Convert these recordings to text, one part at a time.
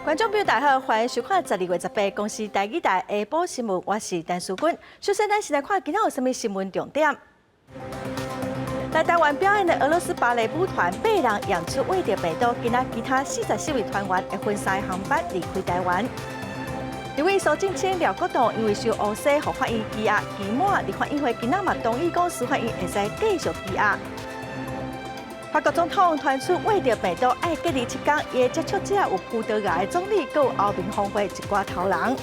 觀眾朋友大家好，歡迎收看12月18公視台語台下晡新聞，我是陳淑君。首先，咱先來看今仔有啥物新聞重點。來台灣表演的俄羅斯芭蕾舞團八人驗出穢著病毒，今仔其他44位團員會分三個航班離開台灣。立委蘇震清、廖國棟因為受烏西予法院羈押期滿，立法院會今仔嘛同意講司法院會使繼續羈押。法國總統傳出穢著病毒愛隔離7天，伊的接觸者有葡萄牙的總理，閣有歐盟峰會一寡頭人。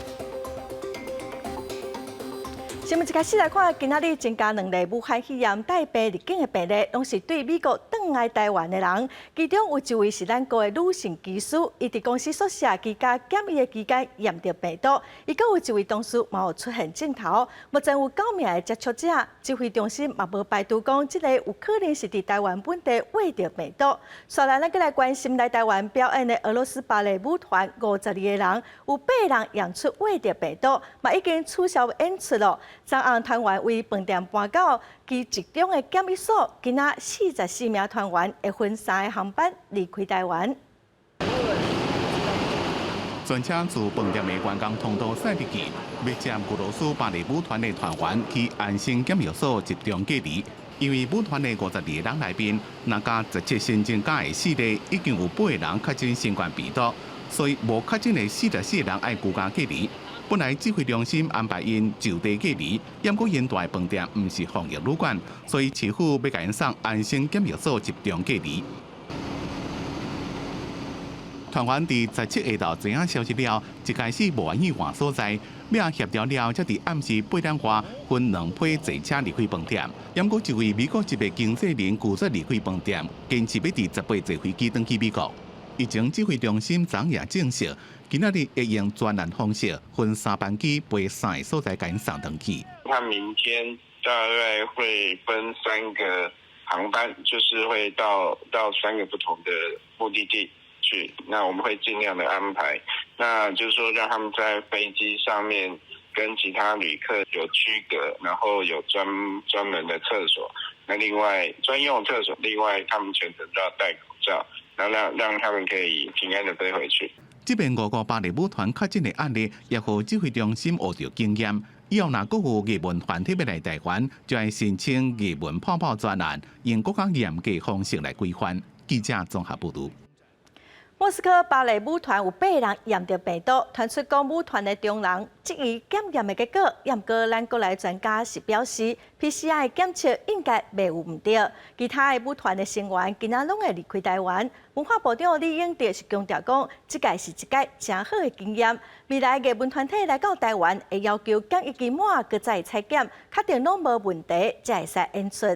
新聞一開始來看，今仔日增加兩例武漢肺炎帶病入境的病例，攏是對美國轉來台灣的人。其中有一位是咱國的女性機師，伊佇公司宿舍居家檢疫的期間驗著病毒。伊閣有一位同事嘛有出現症頭。目前有九名的接觸者，指揮中心嘛無排除講，這个有可能是佇台灣本地穢著病毒。紲來，咱閣來關心來台灣表演的俄羅斯芭蕾舞團52個人，有八人驗出穢著病毒，嘛已經取消演出囉。昨昏團員為飯店搬到其集中的檢疫所，今仔44名團員會分三個航班離開台灣。專車自飯店的員工通道駛入去，欲接俄羅斯芭蕾舞團的團員去安心檢疫所集中隔離。因為舞團的52個人內面，若加17新增加的四個，已經有八個人確診新冠病毒，所以無確診的44個人愛居家隔離。本來指揮中心安排𪜶就地隔離，毋過𪜶蹛的飯店毋是防疫旅館，所以市府欲共𪜶送安心檢疫所集中隔離。團員佇17下晝知影消息了，一開始無願意換所在，尾仔協調了，才佇暗時8點外分兩批坐車離開飯店。毋過一位美國籍的經紀人拒絕離開飯店，堅持欲佇18坐飛機轉去美國。疫情指揮中心昨夜證實，今仔日會用專案方式分三班機飛三個所在，共𪜶送轉去。他明天大概會分三個航班，就是會到三個不同的目的地去。那我們會盡量的安排，那就是說讓他們在飛機上面跟其他旅客有區隔，然後有專門的廁所。那另外專用廁所，另外他們全程都要戴口罩，然後讓他們可以平安的飛回去。這邊俄國芭蕾舞團確診的案例，也予指揮中心學著經驗。以後若閣有藝文團體欲來台灣，就愛申請藝文泡泡專案，用閣較嚴格方式來規範。記者綜合報導。莫斯科芭蕾舞團有八人驗著病毒，傳出講舞團的中人質疑檢驗的結果。毋過咱國內專家是表示，PCR 檢測應該袂有毋對。其他的舞團的成員今仔攏會離開台灣。文化部長李永得是強調講，這屆是一屆誠好的經驗。未來藝文團體來到台灣，會要求檢疫期滿，閣再採檢，確定攏無問題，才會使演出。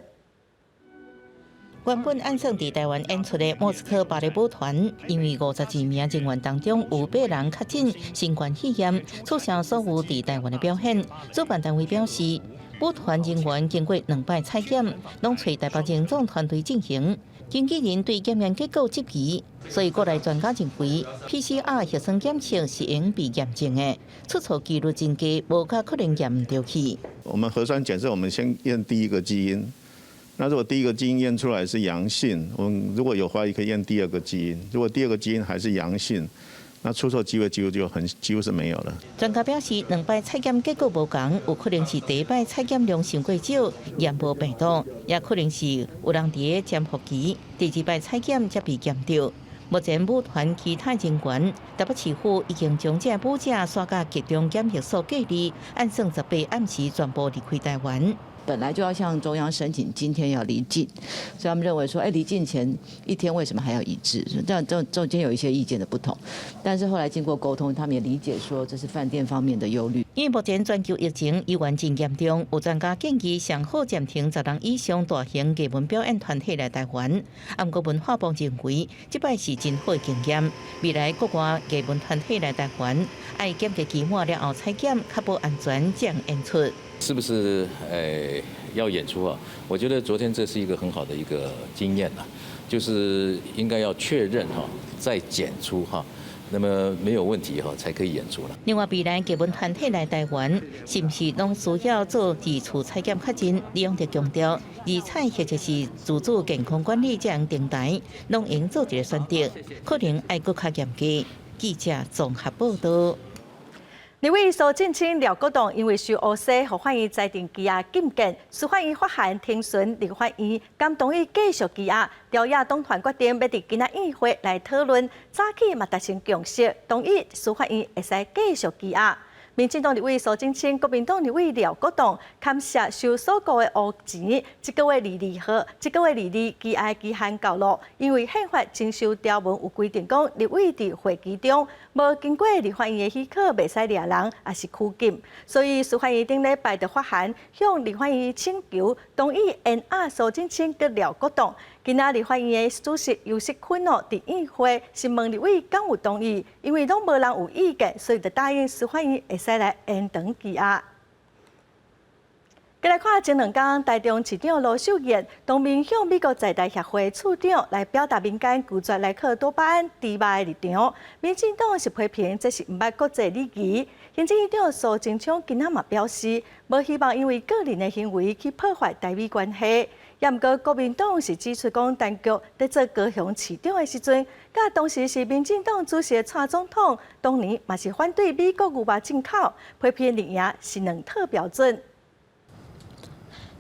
原本按算佇台灣演出的莫斯科芭蕾舞團，因為52名人員當中有八人確診新冠肺炎，取消所有佇台灣的表演。主辦單位表示，舞團人員經過兩擺採檢，攏揣台北榮總團隊進行。經紀人對檢驗結果質疑，所以國內專家認為 PCR 核酸檢測是應被驗證的，出錯幾率真低，無較可能驗毋著去。我們核酸檢測，我們先驗第一個基因。那如果第一個基因驗出來是陽性，我們如果有懷疑，可以驗第二個基因。如果第二個基因還是陽性，那出錯機會幾乎就很幾乎是沒有了。專家表示，兩擺採檢結果無仝，有可能是第一擺採檢量傷過少，驗無病毒，也可能是有人佇咧潛伏期，第二擺採檢才被驗著。目前舞團其他人員，台北市府已經將這舞者徙到集中檢疫所隔離，按算18暗時全部離開台灣。本來就要向中央申請，今天要離境，所以他們認為說，哎，離境前一天為什麼還要移置？這樣中間有一些意見的不同，但是後來經過溝通，他們也理解說這是飯店方面的憂慮。因為目前全球疫情依然真嚴重，有專家建議上好暫停10人以上大型藝文表演團體來台灣。毋過文化部認為，這擺是真好的經驗，未來國外藝文團體來台灣，愛檢疫期滿了後採檢，確保安全才演出。是不是要演出啊？我覺得昨天這是一個很好的一個經驗啦，就是應該要確認哈，再檢出哈，那麼沒有問題哈，才可以演出啦。另外，未來藝文團體來台灣，是毋是攏需要做二次採檢確認？李永得強調，二採或者是自主健康管理這樣平台，攏應做一個選擇，可能愛閣較嚴格。記者綜合報道。立委蘇震清、廖國棟因為受烏西，予法院裁定羈押禁見，司法院發函聽詢立法院，敢同意繼續羈押。朝野黨團決定欲佇今仔院會來討論，早起嘛達成共識，同意司法院會使繼續羈押。民進黨立委蘇震清、國民黨立委廖國棟，堪涉受所購的烏錢，這個月22號，這個月22羈押期限到囉。因為憲法增修條文有規定講，立委佇會期中無經過立法院的許可，袂使掠人，抑是拘禁。所以司法院頂禮拜就發函向立法院請求，同意延押蘇震清佮廖國棟。今仔立法院的主席游錫堃哦，佇院會詢問立委敢有同意，因為攏無人有意見，所以就答應司法院會使來延長羈押。過來看前兩工，台中市長盧秀燕當面向美國在台協會處長來表達民間拒絕萊克多巴胺豬肉的立場。民進黨是批評這是毋捌國際禮儀。行政院長蘇貞昌今仔嘛表示，無希望因為個人的行為去破壞台美關係。也毋過國民黨是指出講，陳菊佇做高雄市長的時陣，佮當時是民進黨主席的蔡總統，當年嘛是反對美國牛肉進口，批評綠營是兩套標準。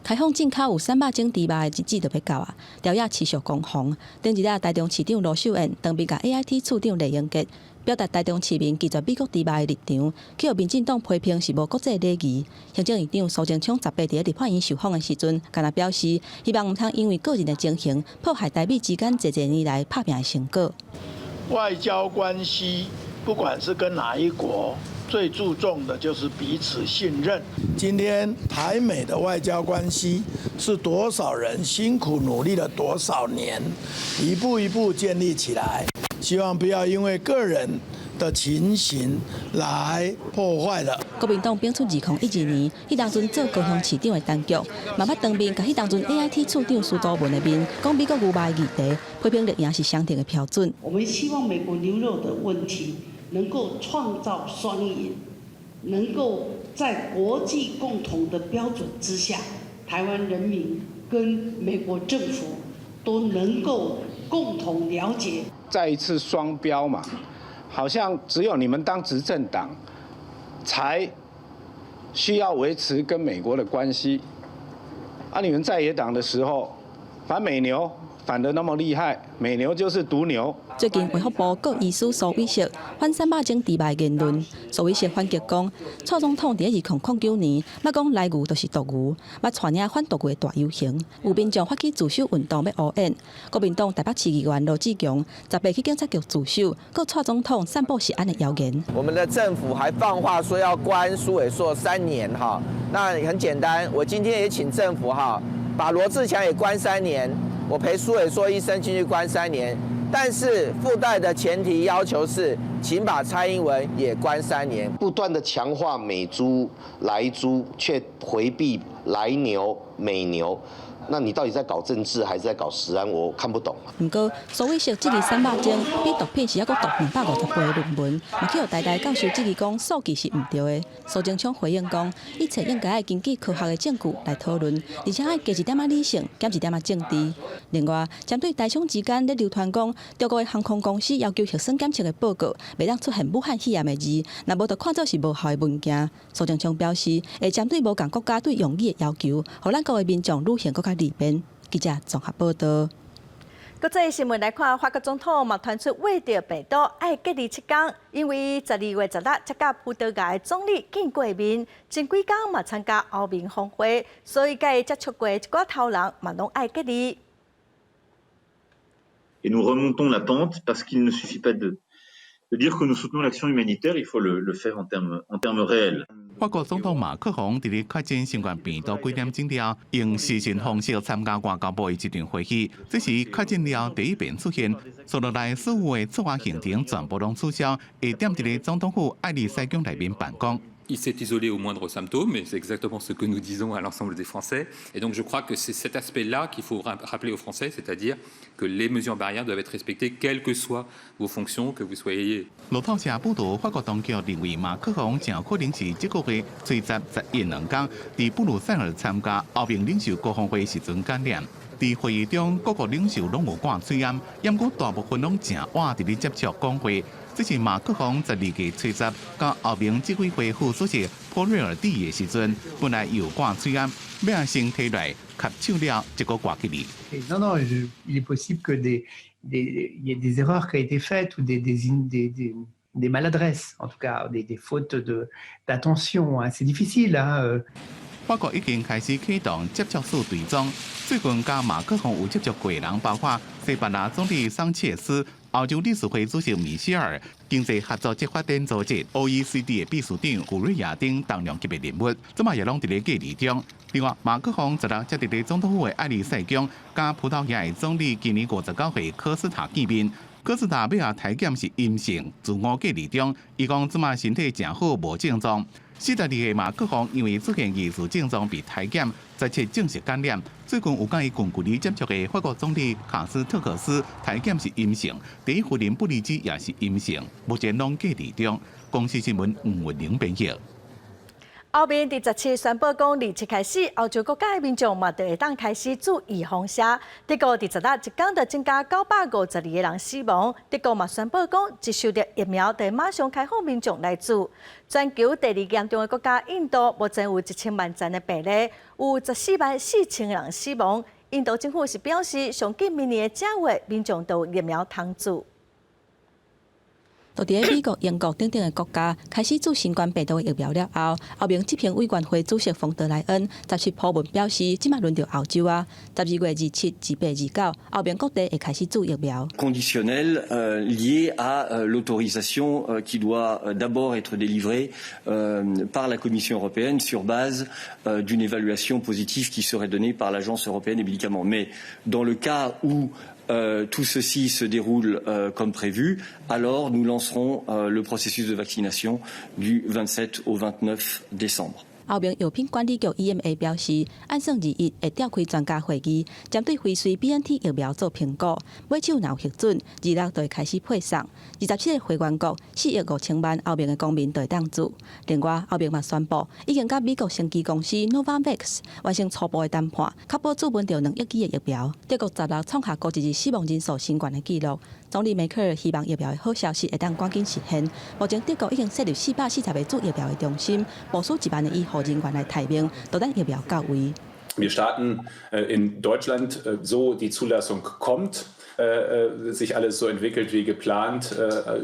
開放進口有300種豬肉的日子就欲到啊！朝野持續攻防。頂一日，台中市長盧秀燕當面共 AIT 處長酈英傑表達台中市民拒絕美國豬肉的立場，去予民進黨批評是無國際禮儀。行政院長蘇貞昌18佇立法院受訪的時陣，敢若表示希望毋通因為個人的情形破壞台美之間濟濟年來拍拚的成果。外交關係，不管是跟哪一國，最注重的就是彼此信任。今天台美的外交關係是多少人辛苦努力了多少年，一步一步建立起來。希望不要因為個人的情形來破壞了。國民黨炳出2012年，彼當陣做高雄市長的陳菊，嘛捌當面共彼當陣 AIT 處長司徒文的面，講美國牛肉的議題，批評綠營是雙重的標準。我們希望美國牛肉的問題能夠創造雙贏，能夠在國際共同的標準之下，台灣人民跟美國政府都能夠共同了解。再一次雙標嘛，好像只有你們當執政黨才需要維持跟美國的關係，啊，你們在野黨的時候反美牛反得那麼厲害，美牛就是毒牛。最近衛福部告醫師蘇偉哲反300種豬肉的言論，蘇偉哲反擊講，蔡總統佇2009年，捌講萊牛就是毒牛，捌帶領反毒牛的大遊行，有民眾發起自首運動欲烏演。國民黨台北市議員羅智強18去警察局自首，告蔡總統散布食安的謠言。我們的政府還放話說要關蘇偉碩3年哈，那很簡單，我今天也請政府哈，把羅智強也關三年，我陪蘇偉碩醫生進去關三年。但是附帶的前提要求是，請把蔡英文也關三年。不斷的強化美豬、萊豬，卻迴避萊牛、美牛。那你到底在搞政治還是在搞食安？我看不懂。毋過，蘇偉哲質疑300種比毒品是猶閣毒250倍的論文，嘛去予台大教授質疑講數據是毋對的。蘇貞昌回應講，一切應該愛根據科學的證據來討論，而且愛加一點仔理性，減一點仔政治。另外，針對台商之間咧流傳講，中國的航空公司要求核酸檢測的報告，袂當出現武漢肺炎的字，若無就看做是無效的文件。蘇貞昌表示，會針對無仝國家對用語的要求，予咱國的民眾旅行閣較利便。記者綜合報道。國際新聞來看，法國總統嘛傳出穢著病毒，愛隔離7工，因為12月16才佮葡萄牙的總理見過面，前幾工嘛參加歐盟峰會，所以共伊接觸過一寡頭人嘛攏愛隔離。 Et nous remontons la pente parce qu'il ne suffit pas de dire que nous soutenons l'action humanitaire, il faut le faire en termes réels. 法國總統馬克宏佇咧確診新冠病毒幾點鐘了，用視訊方式參加外交部的一場會議，這是確診了第一遍出現。紲落來所有的出外行程全部攏取消，會踮佇咧總統府愛麗絲宮內面辦公。 Il s'est isolé au moindre symptôme, et c'est exactement ce que nous disons à l'ensemble des Français. Et donc je crois que c'est cet aspect-là qu'il faut rappeler aux Français, c'est-à-dire que les mesures barrières doivent être respectées, quelles que soient vos fonctions, que vous soyez. 路透社報道，法國當局認為馬克宏誠可能是這個月初十、11兩工，佇布魯塞爾參加歐盟領袖高峰會時陣感染。佇會議中，各國領袖攏有掛喙罨，毋過大部分攏誠晚佇咧接觸講話。這是馬克宏12月初十佮歐盟執委會副主席波瑞爾對的時陣，本來有掛喙罨，欲仔先提來合手了，結果掛起去。 Non, non, il est possible que il y ait des erreurs qui aient été faites ou des maladresses, en tout cas des fautes d'attention. Hein. C'est difficile. Hein. 法國已經開始啟動接觸史追蹤，最近佮馬克宏有接觸過的人，包括西班牙總理桑切斯、歐洲理事會主席米歇爾、經濟合作及發展組織 OECD 的秘書長古瑞亞等重量級的人物，這馬也攏佇咧隔離中。另外，馬克宏十六才佇咧總統府的愛麗舍宮，佮葡萄牙的總理今年59歲科斯塔見面。科斯塔尾仔體檢是陰性，自我隔離中。伊講這馬身體誠好，無症狀。42歲馬克宏因為出現疑似症狀被體檢，17證實感染。最近有佮伊近距離接觸的法國總理卡斯特克斯體檢是陰性，第一夫人布里茲也是陰性，目前攏隔離中。公視新聞吳文玲編譯。歐盟佇17宣布講，27開始，歐洲國家的民眾嘛就會當開始注預防射。德國佇16一工就增加952個人死亡。德國嘛宣布講，一收著疫苗就馬上開放民眾來注。全球第二嚴重的國家印度，目前有1000萬劑的病例，有14萬4千個人死亡。印度政府是表示，上緊明年的正月，民眾就有疫苗通注。就佇咧美國、英國等等的國家開始注新冠病毒疫苗了後，歐盟執行委員會主席馮德萊恩17鋪文表示，這馬輪著歐洲啊，12月27、28、29，歐盟各地會開始注疫苗。 Conditionnel lié à l'autorisation qui doit d'abord être délivrée par la Commission européenne sur base d'une évaluation positive qui serait donnée par l'Agence européenne des médicaments. Mais dans le cas où tout ceci se déroule comme prévu, alors nous lancerons le processus de vaccination du 27 au 29 décembre. 歐盟藥品管理局 EMA 表示，按算21會召開專家會議，針對輝瑞 BNT 疫苗做評估。尾手若有核准，26就會開始配送。27個會員國4億5千萬歐盟的公民就會當注。另外，歐盟嘛宣布，已經佮美國生技公司 Novavax 完成初步的談判，確保注文著2億劑的疫苗。德國十六創下單一日死亡人數新懸的紀錄。總理梅克爾希望疫苗的好消息會當趕緊實現。目前德國已經設立440個注疫苗的中心，部署1萬個醫護人員來待命，就等疫苗到位。 Wir starten in Deutschland, so die Zulassung kommt, sich alles so entwickelt wie geplant,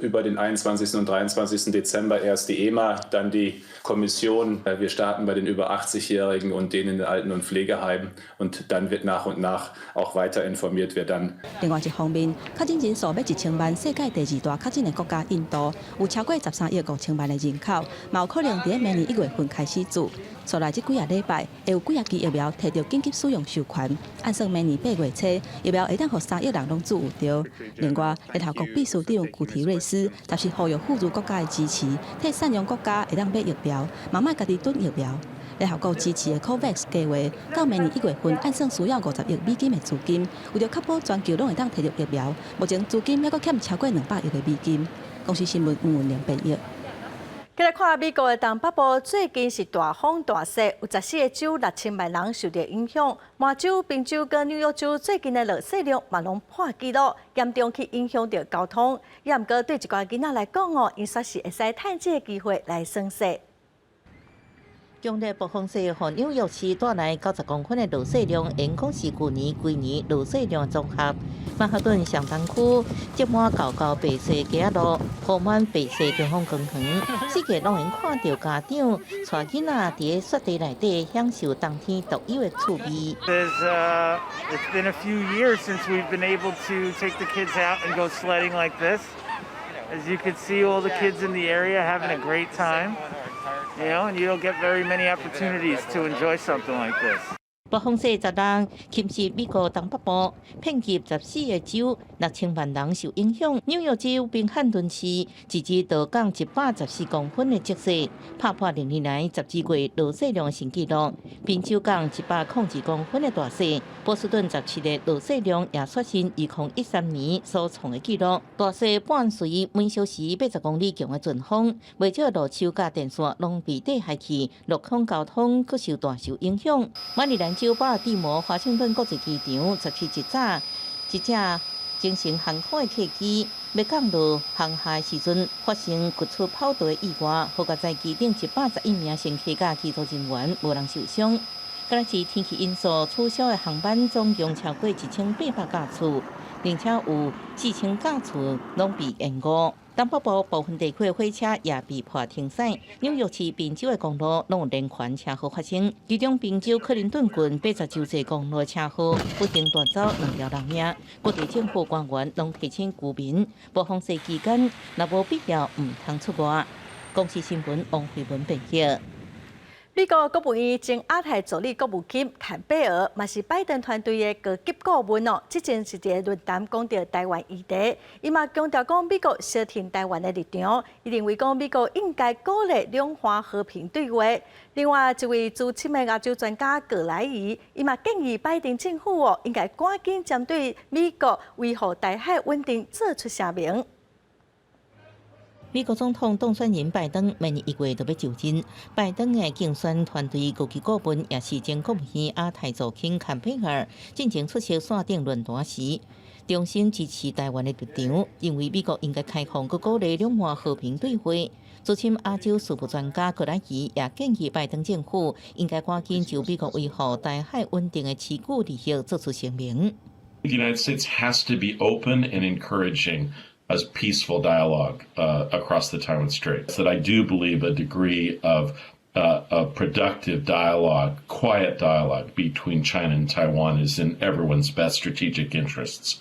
über den 21. und 23. Dezember erst die EMA, dann die Kommission. Wir starten bei den über 80-Jährigen und denen in den Alten- und Pflegeheimen und dann wird nach und nach auch weiter informiert, wer dann. 另外一方面，確診人數欲1000萬，世界第二大確診的國家印度，有超過13億5千萬的人口，嘛有可能佇明年1月份開始注。紲來這幾仔禮拜，會有幾仔支疫苗提著緊急使用授權，按算明年8月初，疫苗會當予3億人攏注有著。另外，聯合國秘書長古提瑞斯十四呼籲富裕國家的支持，替散養國家會當買疫苗，嘛莫家己囤疫苗。聯合國支持的 COVAX 計劃，到明年1月份，按算需要50億美金的資金，為著確保全球攏會當提著疫苗，目前資金猶閣欠超過200億的美金。公視新聞吳文玲編譯。繼來看美國的東北部，最近是大風大雪，有14個州6000萬人受著影響。麻州、賓州佮紐約州最近的落雪量嘛攏破紀錄，嚴重去影響著交通。也毋過對一寡囡仔來講哦，𪜶煞是會使趁這個機會來耍雪。強烈暴風雪予紐約市帶來90公分的落雪量，應講是舊年規年落雪量總和。曼哈頓上東區積滿厚厚白雪街仔路，鋪滿白色中風公園，四界攏會看著家長帶囡仔佇雪地內底享受冬天獨有的趣味。 It's been a few years since we've been able to take the kids out and go sledding like this. As you can see, all the kids in the area having a great time. And you don't get very many opportunities to enjoy something like this. 暴風雪十六侵襲美國東北部，遍及14個州，6000萬人受影響。紐約州賓漢頓市一日就降114公分的積雪，拍破歷年來12月落雪量新紀錄。賓州降102公分的大雪，波士頓17日落雪量也刷新2013年所創的紀錄。大雪伴隨每小時80公里強的陣風，袂少路樹佮電線攏被綴下去，陸空交通閣受大受影響。馬里蘭州巴爾的摩華盛頓國際機場17一早，一架精神航空的客機，欲降落航廈時陣發生掘出跑道的意外，好佳哉機頂111名乘客佮機組人員無人受傷。敢若是天氣因素取消的航班總共超過1800架次，並且有4000架次攏被延誤。東北部部分地區的火車也被迫停駛。紐約市賓州的公路攏有連環車禍發生，其中賓州克林頓郡80州際公路的車禍不幸奪走兩條人命。各地政府官員攏提醒居民，暴風雪期間若無必要，毋通出外。公視新聞王慧文編譯。美國國務院前亞太助理國務卿坎貝爾，嘛是拜登團隊的高級顧問哦。之前是佇論壇講著台灣議題，伊嘛強調講美國相挺台灣的立場，伊認為講美國應該鼓勵兩岸和平對話。另外一位資深的亞洲專家葛萊儀，伊嘛建議拜登政府哦，應該趕緊針對美國維護台海穩定做出聲明。美國總統當選人拜登明年1月就欲就任。拜登的競選團隊高級顧問也是前國務院亞太助卿坎貝爾，進前出席線頂論壇時，重申支持台灣的立場，認為美國應該開放閣鼓勵兩岸和平對話。資深亞洲事務專家葛萊儀也建議拜登政府應該趕緊就美國維護台海穩定的持久利益做出聲明。 The United States has to be open and encouraging a peaceful dialogue across the Taiwan Strait. That I do believe a degree of productive dialogue, quiet dialogue between China and Taiwan is in everyone's best strategic interests.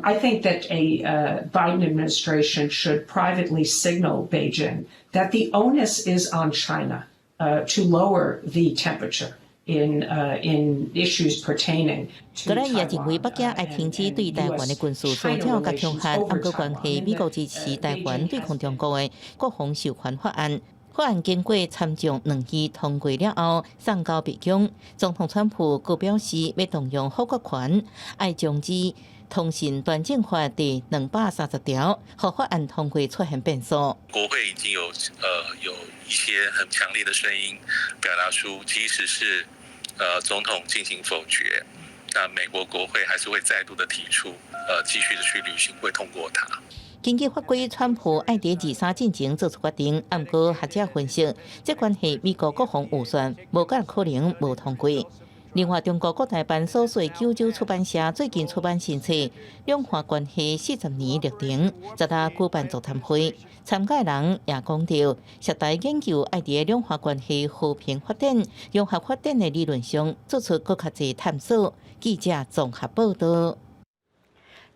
I think that a Biden administration should privately signal Beijing that the onus is on China to lower the temperature in issues pertaining 葛萊儀也認為北京愛停止對台灣的軍事騷擾佮恐嚇，毋過關係美國支持台灣對抗中國的國防授權法案。法案經過參眾兩院通過了後，送交白宮。總統川普閣表示欲動用否決權，愛將之通訊斷證法第230條，予法案通過出現變數。國會已經有一些很強烈的聲音，表達出即使是總統進行否決，那美國國會還是會再度的提出，繼續的去履行，會通過它。根據法規，川普愛佇23進前做出決定。毋過學者分析，這關係美國國防預算無可能無通過。另外，中國國台辦所屬九州出版社最近出版新冊《兩岸關係40年歷程》，昨昏舉辦座談會，參加人也講著，涉台研究愛佇兩岸關係和平發展、融合發展的理論上做出閣較濟探索。記者綜合報道。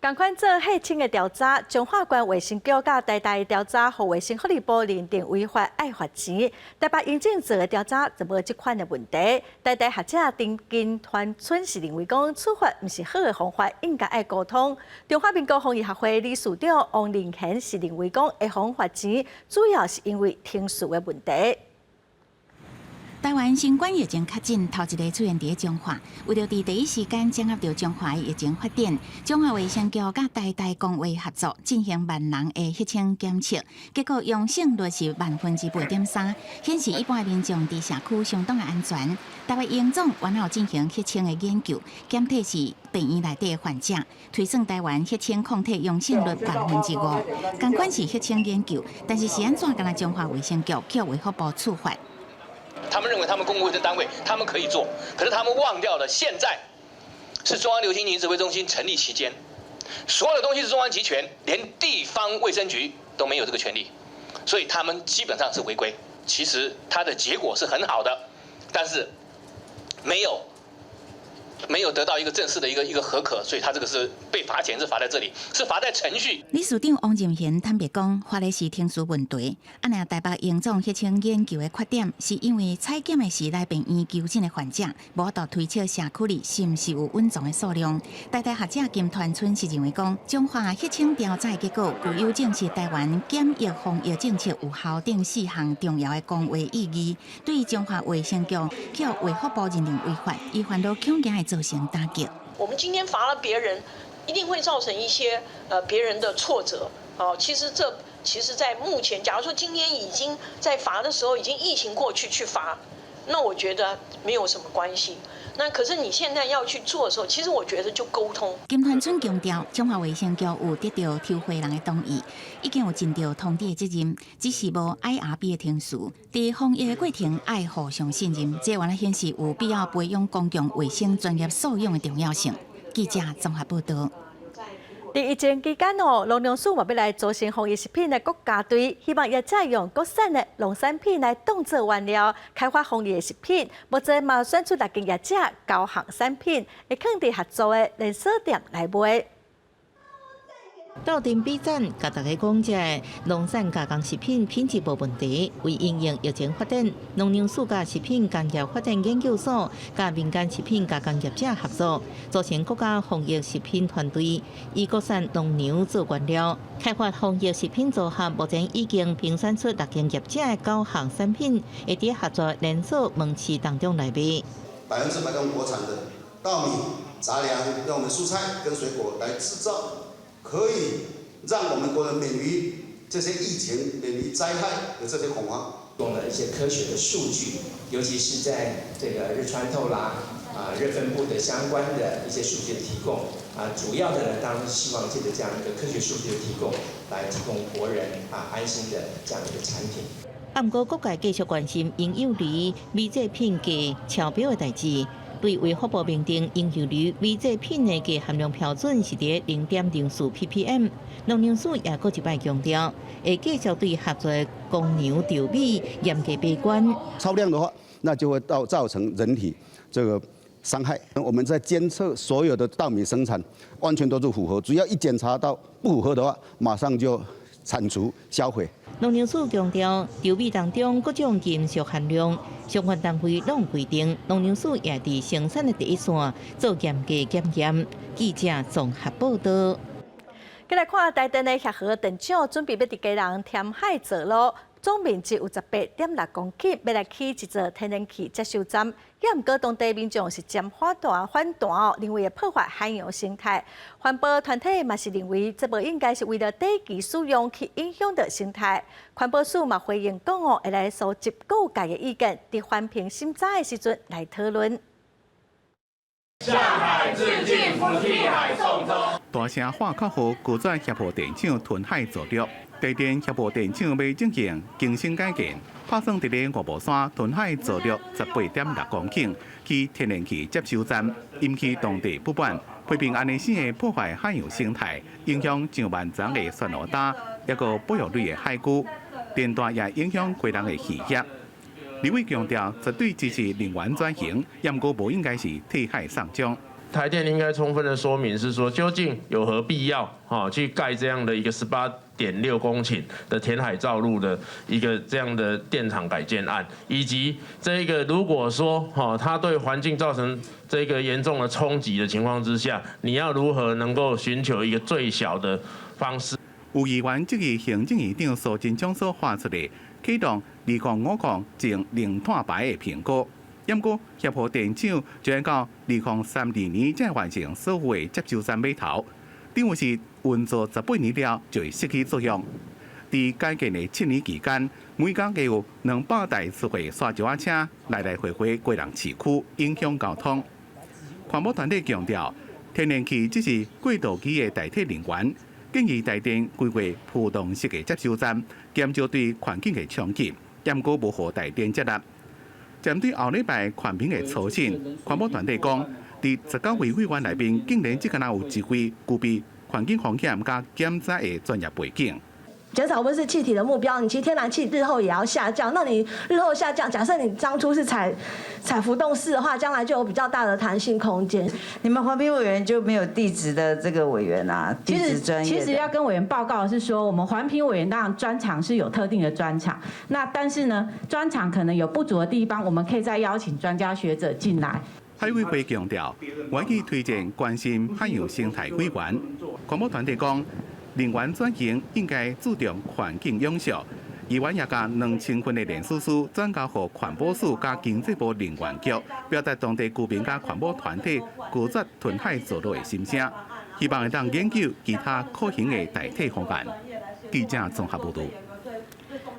仝款做血清的調查，彰化縣衛生局佮台大的調查，予衛生福利部認定違法愛罰錢。台北榮總做的調查就無這款的問題。台大學者陳金團春是認為講處罰毋是好的方法，應該愛溝通。中華民國防疫學會理事長王仁賢是認為講會予罰錢，主要是因為程序的問題。台灣新冠疫情確診頭一个出現佇彰化，為著佇第一時間掌握著彰化的疫情發展，彰化衛生局佮台大公衛合作進行萬人的血清檢測，結果陽性率是8.3%，顯示一般民眾佇社區相當的安全。台北榮總原有進行血清的研究，檢體是病院內底的患者，推算台灣血清抗體陽性率5%。仝款是血清研究，但是是按怎敢若彰化衛生局予衛福部處罰？他們認為他們公共衛生單位，他們可以做，可是他們忘掉了，現在是中央流行疫情指揮中心成立期間，所有的東西是中央集權，連地方衛生局都沒有這個權力，所以他們基本上是違規。其實它的結果是很好的，但是沒有得到一個正式的一個核可，所以他這個是被罰錢，是罰在這裡，是罰在程序。理事長王仁賢坦白講，罰的是程序問題。啊，若台北榮總血清研究的缺點，是因為採檢的是來病院求診的患者，無法度推測社區裡是毋是有隱藏的數量。台大學者金團春是認為講，彰化血清調查結果具有證實台灣檢疫防疫政策有效等四項重要的公衛意義。對於彰化衛生局予衛福部認定違法，伊煩惱恐驚會造成打擊。我們今天罰了別人，一定會造成一些別人的挫折。哦，其實這其實，在目前，假如說今天已經在罰的時候，已經疫情過去去罰，那我覺得沒有什麼關係。那可是你現在要去做的時候，其實我覺得就溝通。金團春強調，中華衛生局有得到籌劃人的同意，已經有盡著通知的責任，只是無 IRB 的程序。佇防疫的過程愛互相信任，這原來顯示有必要培養公共衛生專業素養的重要性。記者綜合報道。佇疫情期間哦，農糧署嘛欲來組成防疫食品的國家隊，希望業者用國產的農產品來當做原料，開發防疫的食品。目前嘛選出六間業者九項產品，會囥佇合作的連鎖店來賣。鬥陣比讚，共大家講，這個農產加工食品品質無問題。為因應疫情發展，農糧署佮食品工業發展研究所佮民間食品加工業者合作，組成國家防疫食品團隊，以國產農糧做原料，開發防疫食品組合。目前已經評選出六間業者的九項產品，會佇合作連鎖門市當中來賣。 100%用國產的稻米、雜糧，用我們蔬菜跟水果來製造。可以讓我們國人免於這些疫情、免於災害的這些恐慌。提供了一些科學的數據，尤其是在這個熱穿透啦、熱分布的相關的一些數據的提供。主要的呢，當然是希望借著這樣一個科學數據的提供，來提供國人安心的這樣一個產品。啊，毋過各界繼續關心嬰幼兒米製品鎘超標的代誌。對衛福部明定，嬰幼兒米製品的鎘含量標準是佇0.04 ppm。農糧署也閣一擺強調，會繼續對合作工廠稻米嚴格把關。超量的話，那就會到造成人體這個傷害。我們在監測所有的稻米生產，完全都是符合，只要一檢查到不符合的話，馬上就鏟除銷毀。農糧署強調，稻米當中各種金屬含量，相關單位攏規定，農糧署也佇生產的第一線做嚴格檢驗。記者綜合報道。繼來看台電的協和電廠準備欲佇基隆填海造陸，總面積有18.6公頃，欲來起一座天然氣接收站。也毋過當地民眾是真反彈反彈哦，認為會破壞海洋生態。環保團體嘛是認為，這無應該是為了短期使用去影響著生態。環保署嘛回應講哦，會來收集各界的意見，佇環評審查的時陣來討論。向海致敬，不替海送終。大聲喊口號，拒絕協和電廠吞海造陸。台電協和電廠欲進行更新改建，拍算佇咧五無山吞海造陸18.6公頃，起天然氣接收站，引起當地不滿，批評按呢死會破壞海洋生態，影響上萬層的珊瑚礁，抑閣保育類的海龜，連帶也影響基隆的漁業。立委強調，絕對支持能源轉型，毋過無應該是替海送終。台電應該充分的說明，是說究竟有何必要啊去蓋這樣的一個18.6公頃的填海造陸的一個這樣的電廠改建案，以及這個如果說哈它對環境造成這個嚴重的衝擊的情況之下，你要如何能夠尋求一個最小的方式？有議員質疑行政院長蘇貞昌所發出的啟動2050淨零碳排的評估，毋過協和電廠將到2032年才完成所有的接收站碼頭，等於是運作18年了就會失去作用。佇改建的7年期間，每工有200台私貨沙石仔車來來回回基隆市區，影響交通。環保團體強調，天然氣只是過渡期的代替能源，建議台電規劃浮動式的接收站，減少對環境的衝擊，毋過無予台電接納。針對後禮拜環評的初審，環保團體講，佇19位委員內面，竟然只敢若有一位具備環境風險佮減災的專業背景。減少溫室氣體的目標，你其實天然氣日後也要下降。那你日後下降，假設你當初是採浮動式的話，將來就有比較大的彈性空間。你們環評委員就沒有地質的這個委員啊？地質專業。其實要跟委員報告的是說，我們環評委員當然專長是有特定的專長，那但是呢，專長可能有不足的地方，我們可以再邀請專家學者進來。海委會強調，願意推薦關心海洋生態委員。環保團體講，能源轉型應該注重環境永續。議員也共2000份的聯署書轉交予環保署佮經濟部能源局，表達當地居民佮環保團體拒絕吞海造陸的心聲，希望會當研究其他可行的代替方案。記者綜合報導。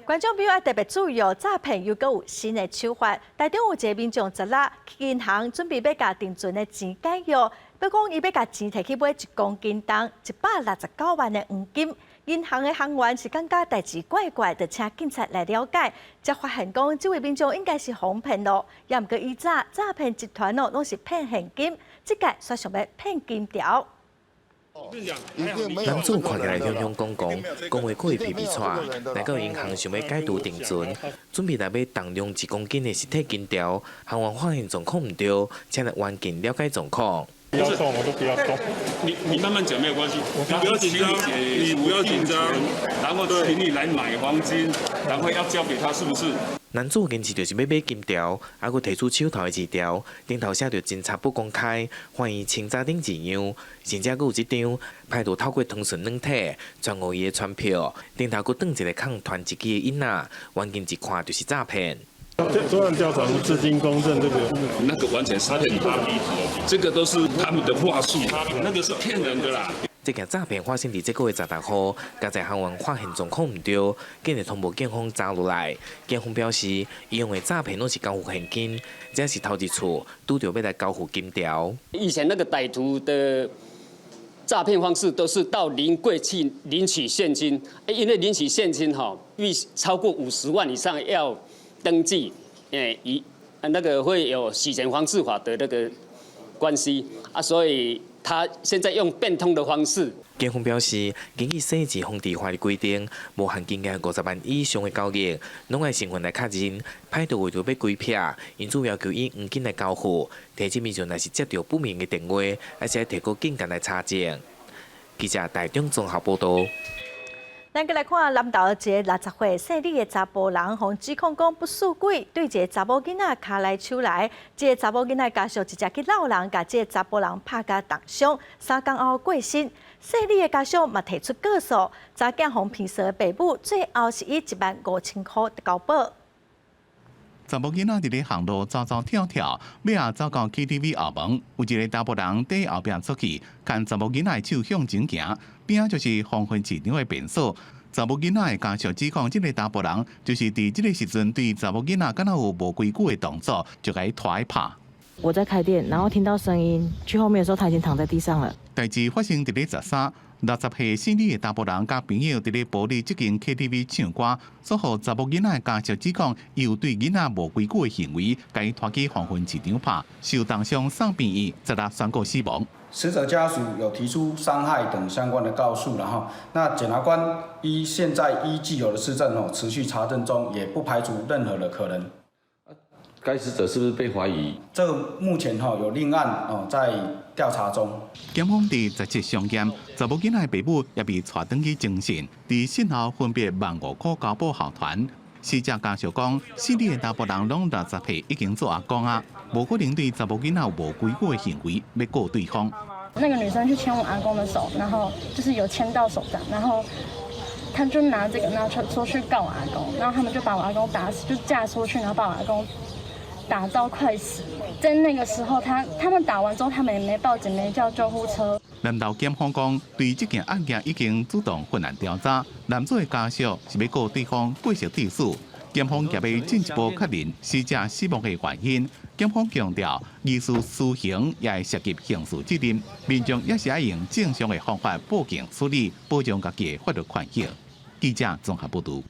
觀眾朋友愛特別注意哦，詐騙又閣有新的手法。台中有一个民眾十六去銀行準備欲共定存的錢解約，欲講伊欲共錢提去買1公斤重169萬的黃金。銀行的行員是感覺代誌怪怪，就請警察來了解，才發現講這位民眾應該是予騙囉。也毋過以早詐騙集團哦，攏是騙現金，這擺煞想欲騙金條。男子看起來雄雄剛剛，講話閣會皮皮掣，來到銀行想欲解除定存，準備來買重量1公斤的實體金條，行員發現狀況毋對，請來員警了解狀況。不要動，我都不要動。你慢慢講沒有關係，你不要緊張，你不要緊張，然後請你來買黃金，然後要交給他，是不是？男子堅持就是欲買金條，猶閣提出手頭的字條，頂頭寫著偵查不公開，懷疑清查頂字樣，甚至閣有這張歹徒透過通訊軟體傳予伊的傳票，頂頭閣轉一個空傳一支的印仔，員警一看就是詐騙。專案調查資金公證這個，那個完全是騙人，這個都是他們的話術，那個是騙人的啦。這件詐騙發生佇這個月16號，加在行員發現狀況毋對，緊急通報警方查落來。警方表示，以往的詐騙攏是交付現金，這是頭一次拄著欲來交付金條。以前那個歹徒的詐騙方式都是到臨櫃去領取現金，因為領取現金吼，必須超過50萬以上要登記，以那個會有洗錢防治法的那個關係啊，所以他現在用變通的方式。警方表示，根據洗錢防治法的規定，無限金額50萬以上的交易，攏愛身份來確認。歹徒為著欲規避，因此要求以黃金來交付。提醒民眾若是接著不明的電話，還是愛提高警覺來查證。記者台中綜合報導。咱閣來看南投一个60歲姓李的查埔人，予指控講不出軌，對一个查某囡仔跤來手來，這个查某囡仔家屬直接去鬧人，共這个查埔人拍共重傷，3工後過身。姓李的家屬嘛提出告訴，查囝予騙媠的爸母，最後是以1萬5千箍交保。查某囡仔佇咧行路走走跳跳，尾仔走到 KTV 後門，有一个查埔人佇後壁出去，牽查某囡仔的手向前行，邊仔就是黃昏市場的便所。查某囡仔的家屬指控，這个查埔人就是佇這个時陣對查某囡仔敢若有無規矩的動作，就共伊拖去拍。我在開店，然後聽到聲音，去後面的時候，他已經躺在地上了。代誌發生佇咧13，60歲姓李的查埔人佮朋友佇咧埔里這間 KTV 唱歌，煞予查某囡仔的家屬指控，伊有對囡仔無規矩的行為，共伊拖去黃昏市場拍，受重傷送病院，16宣告死亡。死者家屬有提出傷害等相關的告訴，然後那檢察官依現在依既有的事證哦，持續查證中，也不排除任何的可能。該死者是不是被懷疑？這個目前哈有另案哦在調查中。檢方佇17相驗，查某囡仔的爸母也被帶轉去偵訊，佇訊後分別15,000箍交保候傳。死者家屬講，姓李的查埔人攏60歲，已經做阿公啊，無可能對查某囡仔有無規矩的行為，欲告對方。那個女生去牽我阿公的手，然後就是有牽到手這樣，然後他就拿這個，然後說去告我阿公，然後他們就把我阿公打死，就架出去，然後把我阿公打到快死。在那個時候，他們打完之後，他們也沒報警，沒叫救護車。南投檢方講，對這件案件已經主動發案調查，男子的家屬是欲告對方過失致死。檢方也欲進一步確認死者死亡的原因。檢方強調，疑似私刑也會涉及刑事責任，民眾也是愛用正常的方法報警處理，保障家己的法律權益。記者綜合報導。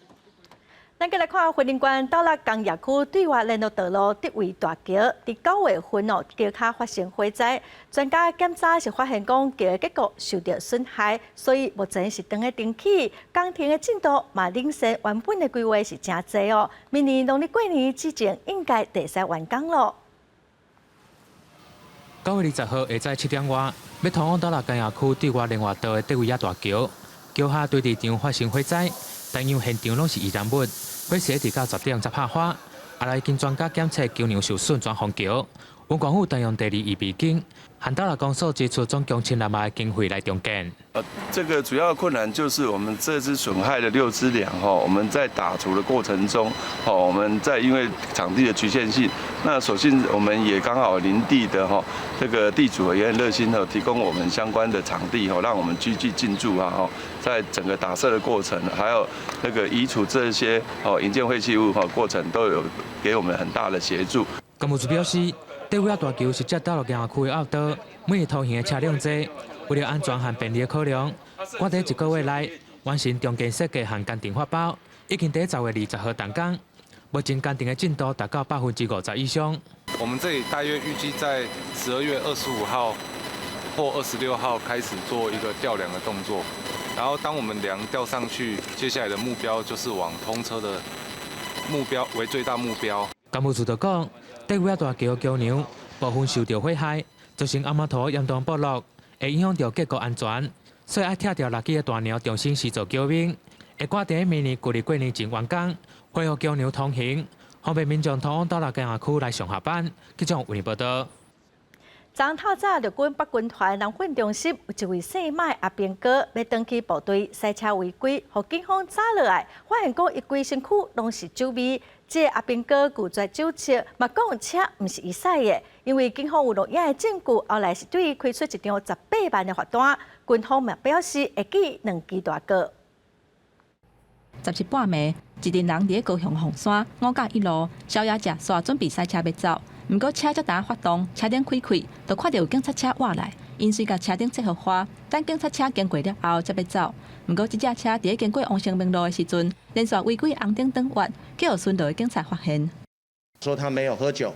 咱閣來看雲林縣斗六工業區對外聯絡道路德維大橋，佇9月份哦，橋跤發生火災，專家檢查是發現講橋的結構受著損害，所以目前是當咧重起，工程的進度嘛領先原本的規劃是誠濟哦。明年農曆過年之前應該會使完工囉。9月20號下晝7點外，欲通往斗六工業區對外聯絡道的德維亞大橋，橋下堆置場發生火災，但因現場攏是易燃物。火勢一直到10點才拍火，後來經專家檢測橋梁受損，轉封橋。阮官府動用第二預備金，和斗六公所支出總共1600萬的經費來重建。這個主要困難就是我們這次損害的六支梁哈，我們在打築的過程中，我們在因為場地的局限性，那所幸我們也剛好鄰地的哈，這個地主也很熱心的提供我們相關的場地哈，讓我們機具進駐啊哈，在整個打設的過程，還有那個移除這些哦營建廢棄物哈過程，都有給我們很大的協助。工務處表示，低尾仔大橋是接斗六工業區的漚道，每日通行的車輛濟，為了安全和便利的考量，趕佇一個月內完成重建設計和工程發包，已經佇10月20號動工，目前工程的進度達到50%以上。我們這裡大約預計在12月25號或26號開始做一個吊梁的動作，然後當我們梁吊上去，接下來的目標就是往通車的目標為最大目標。工務處就講，低尾仔大橋橋梁部分受著火害，造成紅毛塗嚴重剝落，會影響著結構安全，所以愛拆掉六支的大梁，重新施做橋面。會趕佇明年舊曆過年前完工，恢復橋梁通行，方便民眾通往斗六工業區來上下班。記者為你報道。昨透早陸軍北軍團南訓中心有一位姓麥阿兵哥欲轉去部隊駛車違規，予警方抓落來，發現講伊規身軀攏是酒味。這個阿兵哥拒絕酒測，嘛講車毋是伊駛的，因為警方有錄影的證據，後來是對伊開出一張18萬的罰單。軍方嘛表示會記兩支大過。 17半暝，一陣人佇咧高雄鳳山五甲一路，宵夜食煞準備駛車欲走，毋過車才拄發動，車燈開開，就看著有警察車倚來，𪜶隨共車頂切予花，等警察車經過了後才欲走。毋過這隻車佇咧經過王生明路的時陣，連續違規紅燈轉彎，予巡邏的警察發現。說他沒有喝酒，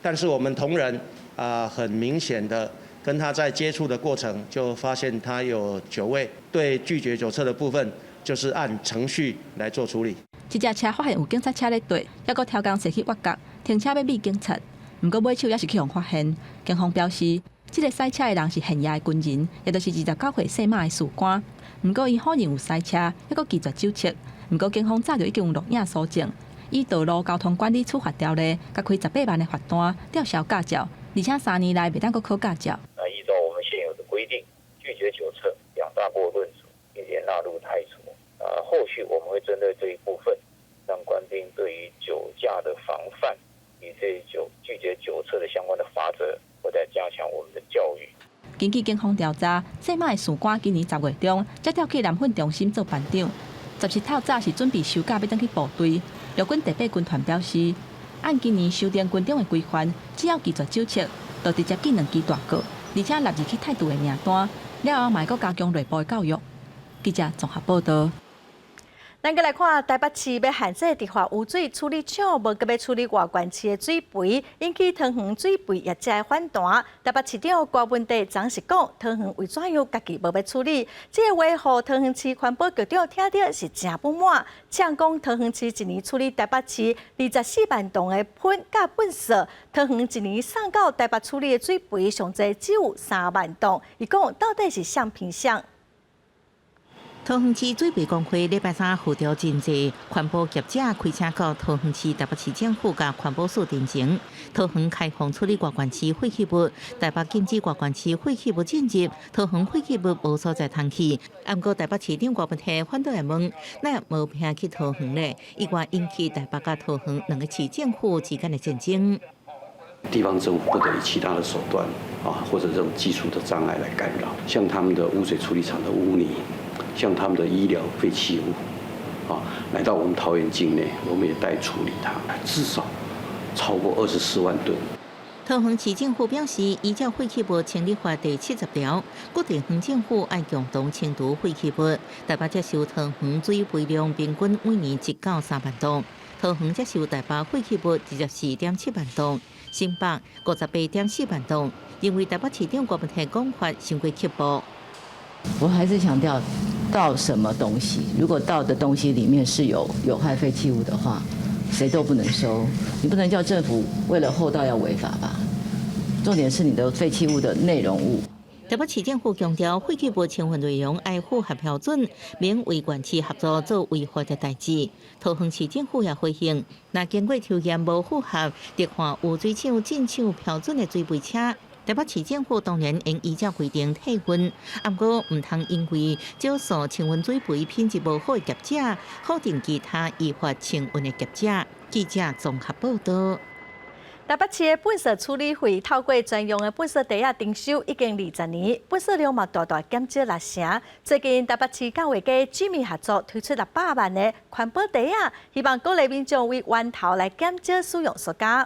但是我們同仁啊，很明顯的跟他在接觸的過程就發現他有酒味，對拒絕酒測的部分，就是按程序來做處理。這隻車發現有警察車咧綴，猶閣超工駛去越角，停車欲避警察。毋過尾手猶是去予發現。警方表示，這個駛車的人是現役的軍人，也就是29歲姓馬的士官。毋過伊否認有駛車，猶閣拒絕酒測。毋過警方早就已經有錄影搜證，以道路交通管理處罰條例，共開十八萬的罰單，吊銷駕照，而且3年內袂當閣考駕照。那依照我們現有的規定，拒絕酒測兩大過論處，並且納入汰除。後續我們會針對這一部分，讓官兵對於酒駕的防範，以這酒拒絕酒測的相關的罰則，會再加強我們的教育。根據警方調查，姓馬的士官今年10月中才調去南訓中心做班長，17透早是準備收假欲轉去部隊。陸軍第八軍團表示，按今年修訂軍中的規範，只要拒絕酒測，就直接記兩支大過，而且納入去汰除的名單，了後嘛會閣加強內部的教育。記者綜合報道。咱閣來看台北市欲限制迪化污水處理廠，無閣欲處理外縣市的水肥，引起桃園水肥業者的反彈。台北市長郭文帝昨是講，桃園為怎樣家己無欲處理，這個話予桃園市環保局長聽著是誠不滿，嗆講桃園市一年處理台北市24萬噸的糞佮糞埽，桃園一年送到台北處理的水肥上濟只有3萬噸，伊講到底是誰騙誰？桃園市水肥公會禮拜三號召真濟環保業者開車到桃園市台北市政府佮環保署陳情，桃園開放處理外縣市廢棄物，台北禁止外縣市廢棄物進入，桃園廢棄物無所在通去。毋過台北市長郭文帝反倒來問，哪會無聘去桃園咧？意外引起台北佮桃園兩個市政府之間的戰爭。地方政府不得以其他的手段啊，或者這種技術的障礙來干擾，像他們的污水處理廠的污泥。像他們的醫療廢棄物，啊，來到我們桃園境內，我們也待處理它，至少超過24萬噸。桃園市政府表示，依照廢棄物清理法第70條，各地方政府愛共同清除廢棄物。台北接收桃園水肥量平均每年1到3萬噸，桃園接收台北廢棄物24.7萬噸，新北58.4萬噸。認為台北市長郭文帝講法傷過刻薄。我還是強調，倒什麼東西？如果倒的東西裡面是有有害廢棄物的話，誰都不能收。你不能叫政府為了厚道要違法吧？重點是你的廢棄物的內容物。台北市政府強調，廢棄物清運內容愛符合標準，免為縣市合作做違法的代誌。桃園市政府也回應，若經過抽驗無符合特化污水廠進廠標準的水肥車，台北市政府當然應依照規定退運。毋過毋通因為少數清運水肥品質無好的業者，否定其他依法清運的業者。記者綜合報道。台北市的糞埽處理費透過專用的糞埽袋仔徵收已經20年，糞埽量嘛大大減少六成。最近台北市佮畫家吉米合作推出600萬的環保袋仔，希望鼓勵民眾為源頭來減少使用塑膠。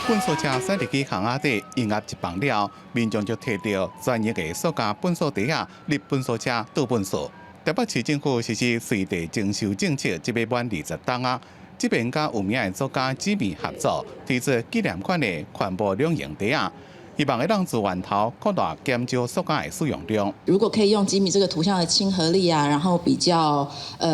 糞埽車駛入去巷仔底，營業一放了，民眾就提著專用的塑膠糞埽袋仔入糞埽車倒糞埽。台北市政府實施隨地徵收政策，這欲滿20冬啊。這邊佮有名的作家吉米合作，推出紀念款的環保兩用袋仔，希望會當自源頭擴大減少塑膠的使用量。如果可以用吉米這個圖像的親和力啊，然後比較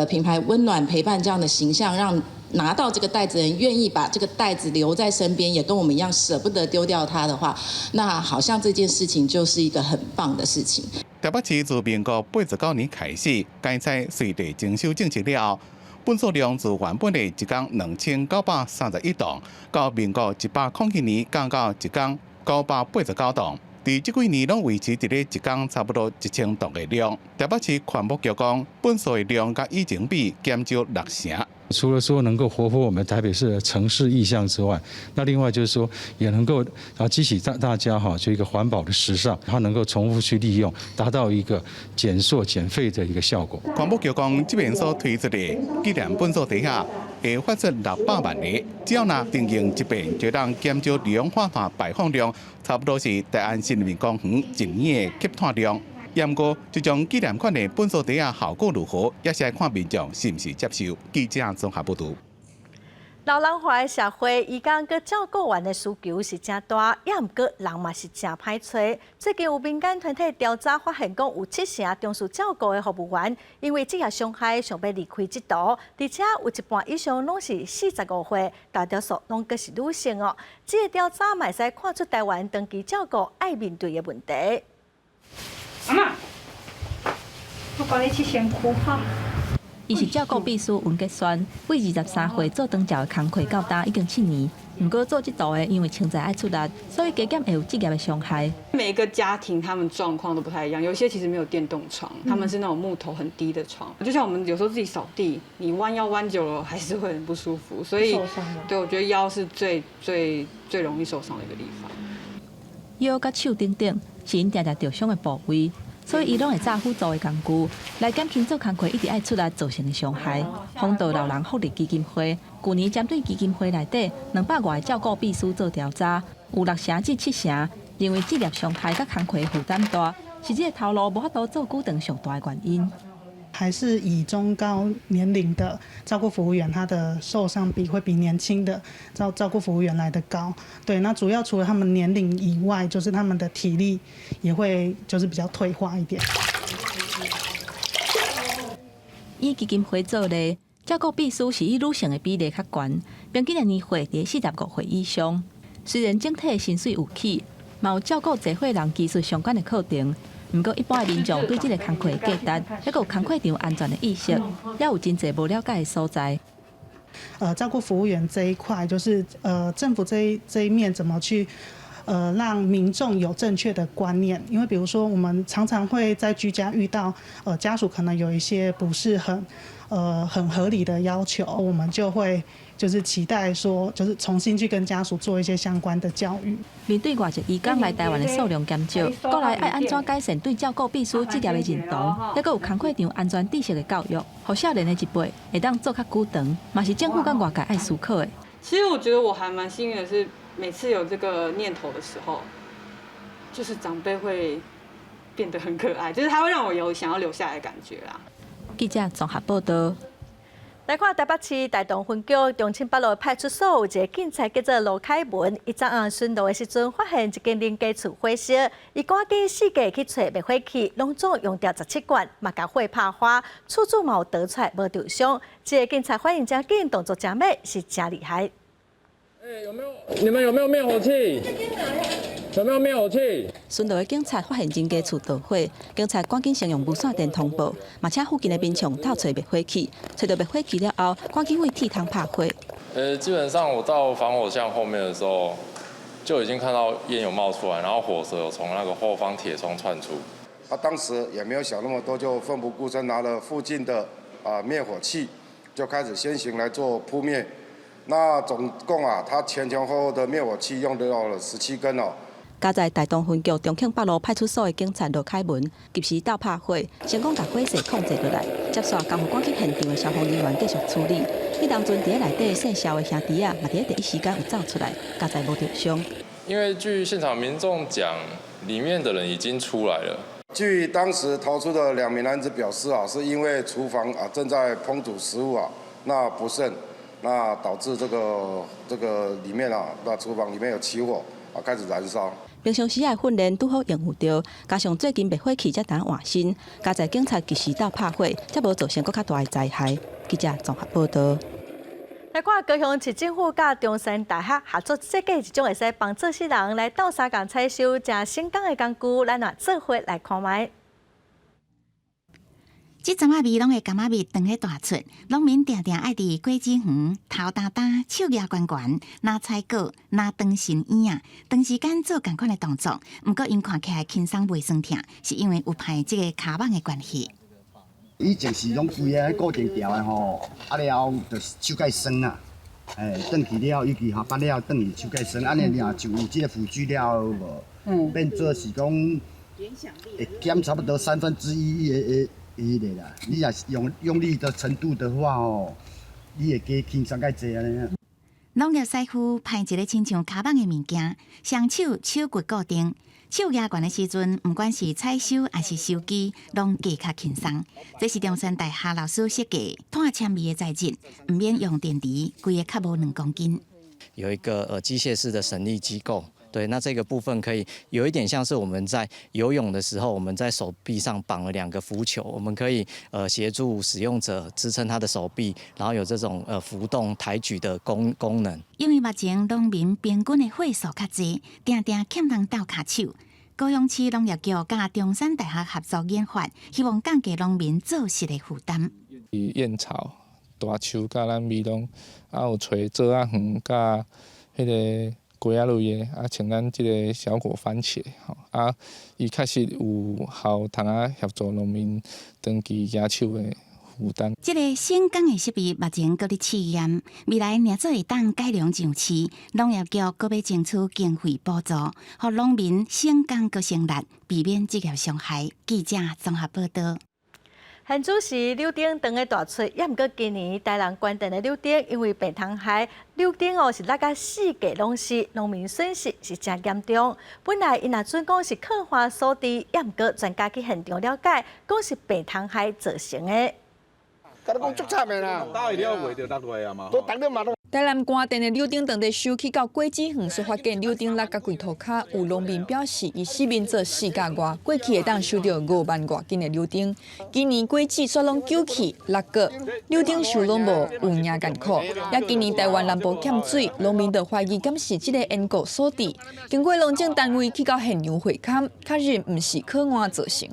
品牌溫暖陪伴這樣的形象，讓拿到這個袋子的人願意把這個袋子留在身邊，也跟我們一樣捨不得丟掉它的話，那好像這件事情就是一個很棒的事情。台北市自民國89年開始改採隨地徵收政策了後，糞埽量自原本的一工2931噸，到民國101年降到一工989噸。佇這幾年攏維持佇咧一工差不多1000噸的量。台北市環保局講，糞埽的量佮以前比減少六成。除了說能夠活潑我們台北市的城市意象之外，那另外就是說，也能夠啊激起大家哈，就一個環保的時尚，它能夠重複去利用，達到一個減塑減廢的一個效果。環保局講，這邊所推出的紀念糞埽袋仔，會發出600萬個，只要若定用一遍，就當減少二氧化碳排放量，差不多是大安森林公園一年的吸碳量。毋過，這種紀念款的糞埽袋仔效果如何，也是愛看民眾是毋是接受。記者綜合報導。老人化的社會，醫工佮照顧員的需求是誠大，也毋過人嘛是誠歹揣。最近有民間團體調查發現，講有七成重視照顧的服務員，因為職業傷害想欲離開這途，而且有一半以上攏是45歲，大多數攏閣是女性哦。這個調查嘛會使看出台灣長期照顧愛面對的問題。阿嬤，我教你去先哭哈。伊是照顧秘書溫潔萱，為23歲做長照的工課到今已經7年。毋過做這途的，因為穿在愛出力，所以加減會有職業的傷害。每個家庭他們狀況都不太一樣，有些其實沒有電動床，他們是那種木頭很低的床。就像我們有時候自己掃地，你彎腰彎久了還是會很不舒服。所以，對，我覺得腰是最最最容易受傷的一個地方。腰佮手等等是𪜶定定著傷的部位。所以，伊攏會紮輔助的工具來減輕做工課一直愛出力造成的傷害。豐道老人福利基金會舊年針對基金會內底200外個照顧秘書做調查，有六成至七成認為職業傷害佮工課負擔大，是這个頭路無法度做久長上大的原因。還是以中高年齡的照顧服務員，他的受傷比會比年輕的照顧服務員來得高。對，那主要除了他們年齡以外，就是他們的體力也會就是比較退化一點。以基金會做例，照顧秘書是以女性的比例較懸，平均的年歲佇45歲以上。雖然整體的薪水有起，嘛有照顧濟歲人技術相關的課程。毋過，一般的民眾對這个工課的價值，抑閣有工課場安全的意識，也有真濟無了解的所在。照顧服務員這一塊，就是政府這一面怎麼去讓民眾有正確的觀念？因為比如說，我們常常會在居家遇到家屬可能有一些不是很合理的要求，我們就會就是期待說，就是重新去跟家屬做一些相關的教育。面對外籍移工來台灣的數量減少，國內愛按怎改善對照顧秘書職業的認同，抑閣有工課場安全知識的教育，予少年的一輩會當做較久長，嘛是政府佮外界愛思考的。其實我覺得我還蠻幸運的是，每次有這個念頭的時候，就是長輩會變得很可愛，就是他會讓我有想要留下來的感覺啦。記者綜合報道。來看台北市大同分局中正北路派出所有一个警察叫做盧凱文，伊昨暗巡邏的時陣，發現一間鄰家厝火燒，伊趕緊四界去揣滅火器，攏總用著17罐，嘛共火拍花，厝主嘛有逃出來無受傷。這个警察反應誠緊，動作誠猛，是誠厲害。欸，有沒有？你們有沒有滅火器？有沒有滅火器？巡邏的警察發現真家厝著火，警察趕緊先用無線電通報，嘛請附近的民眾鬥揣滅火器。揣著滅火器了後，趕緊用鐵桶拍火。基本上我到防火巷後面的時候，就已經看到煙有冒出來，然後火舌有從那個後方鐵窗竄出。他當時也沒有想那麼多，就奮不顧身拿了附近的滅火器，就開始先行來做撲滅。那總共啊，他前前後後的滅火器用掉了17根哦。加在大東分局中慶北路派出所的警察羅凱文及時到拍火，成功共火勢控制落來，接續交予趕去現場的消防人員繼續處理。彼當陣佇咧內底姓蕭的兄弟仔，嘛佇咧第一時間有走出來，佳哉無著傷。因為據現場民眾講，裡面的人已經出來了。據當時逃出的兩名男子表示啊，是因為廚房啊正在烹煮食物啊，那不慎，那導致這個裡面啊，那廚房裡面有起火啊，開始燃燒。平常時的訓練拄好應付著，加上最近滅火器才剛換新，佳哉警察及時到拍火，才無造成閣較大的災害。記者綜合報道。來看高雄市政府佮中山大學合作設計一種會使幫助世人來鬥相共採收誠省工的工具，咱來做伙來看覓。這陣仔味攏會柑仔蜜當咧大出，農民定定愛佇果子園頭焦焦，手舉懸懸，拿採果，拿當神椅仔，長時間做仝款的動作。毋過𪜶看起來輕鬆袂酸疼，是因為有排這個跤蠓的關係。以前是攏規个固定牢的吼，啊了後就是手較酸啦，欸，轉去了，尤其下班了轉去手較酸，按呢爾就有這個輔具了後無，變做是講會減差不多1/3的的彼個啦。你若是用力的程度的話吼，你會加輕鬆較濟按呢。農業師傅排一个親像跤蠓的物件，雙手手骨固定，手舉懸的時陣，毋管是採收抑是收機，攏加較輕鬆。這是中山大學老師設計炭纖維的材質，毋免用電池，規个較無2公斤。有一個機械式的省力機構，對，那這個部分可以有一點像是我們在游泳的時候，我們在手臂上綁了兩個浮球，我們可以協助使用者支撐他的手臂，然後有這種浮動抬舉的功能。因為目前農民平均的歲數較濟，定定欠人鬥跤手。高雄市農業局佮中山大學合作研發，希望降低農民做事的負擔。燕巢、大樹佮咱美濃，啊有揣棗仔園佮彼个瓜仔類的，啊像咱這个小果番茄，吼啊，伊確實有效通啊協助農民長期舉手的負擔。這个省工的設備目前閣佇試驗，未來若做會當改良上市，農業局閣欲爭取經費補助，予農民省工閣省力，避免職業傷害。記者綜合報道。現主時柳丁當咧大出，也毋過今年台南關店的柳丁，因為病蟲害，柳丁哦是落甲四界攏是，農民損失是誠嚴重。本來𪜶若準講是剋旱所致，也毋過專家去現場了解，講是病蟲害造成的。共你講足慘的啦！打了袂著落月啊嘛。都逐日嘛攏。台南關店的柳丁當地收去到果子園，煞發現柳丁落甲規塗跤。有農民表示，伊四面做四甲外，過去會當收著5萬外斤的柳丁。今年果子煞攏久去落果，柳丁收攏無，有影艱苦。也今年台灣南部欠水，農民就懷疑敢是這个緣故所致。經過農政單位去到現場會勘，確認毋是剋旱造成。